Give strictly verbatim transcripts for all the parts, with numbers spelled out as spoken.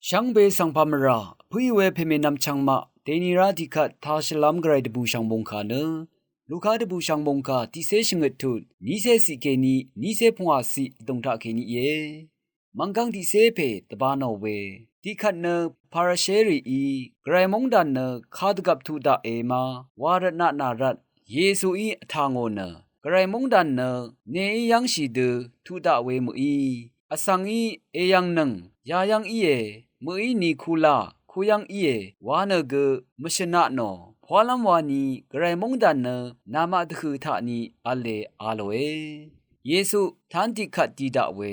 Shvngbe svng pà mvrà pø̀í we pèmènvm chvngmaq dèni rá tiqkvt tashvlv́m gvray dvbùshv̀ng mòngkà nø Luka dvbùshv̀ng mòngkà tiqcé shvngøt tut nícé ciq kèní nícé pungwà ciq vdùng taq kèní íe. Mv̀nggvng tiqcé pè dvbānò we tiqkvt nø Parisherìí gvray móngdàn nø kadvgvp tuq daqe ma wa rvtnaq nà rvt Yesuí vtà ngò nø gvray móngdàn nø neí yv́ngshì dø tuq daq we mø̀í vsvng í èyv̀ngnøng yayv́ng íe, mø̀íni kulá kuyv́ng íe wa nø gø mvshvnaq nò pwálv́m wani gvray móngdàn nø namaq dvhø̀ taqni v̄le a lòe. Yesu tán tiqkvt di daq we,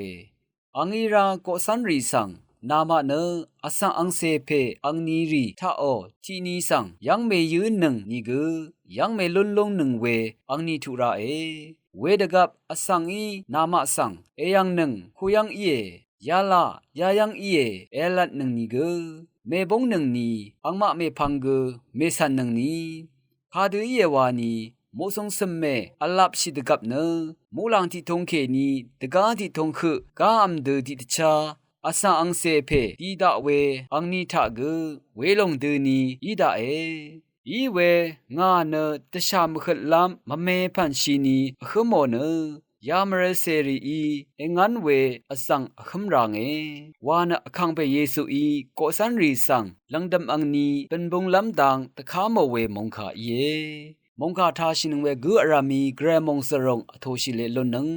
angí rá koqcv́nrì svng namaq nø vsvng angcè pè angnirì taqò tiqni svng yv́ng mèyǿnøng nìgø yv́ng mèlúnlúngnøng we angni tuq rae. Wedvgvp vsvng í namaq svng èyv̀ngnøng kuyv́ng íe, yalaq yayv́ng íe èvlvtnøng nìgø mèbúngnøngni angmaq mèpvng gø mècv̀nnøngni kadø íe wani muqcūng cø̀mmè vlapshì dvgvp nø muqlàng tiqtung kèní dvgá tiqtung høq gávm dø tiqdvchá vsvng angcè pè di daq we angni taq gø welòng døni í daqe. Iwe ngà nø dvshà mvhøtlv́m mvme pv̀n shini vhǿmò nø yamvrøl cèrìí èngv́n we vzv̀ng vhǿm range wa nø vkàngpè Yesuí koqcv́nrì svng lv̀ngdø̀m angni bø̀nbunglv́m dang dvká mò we mòngkà íe. Mòngkà tashìnøng we gǿ vrv̀mí gvray mòngsvròng vtōshì leq lúnnøng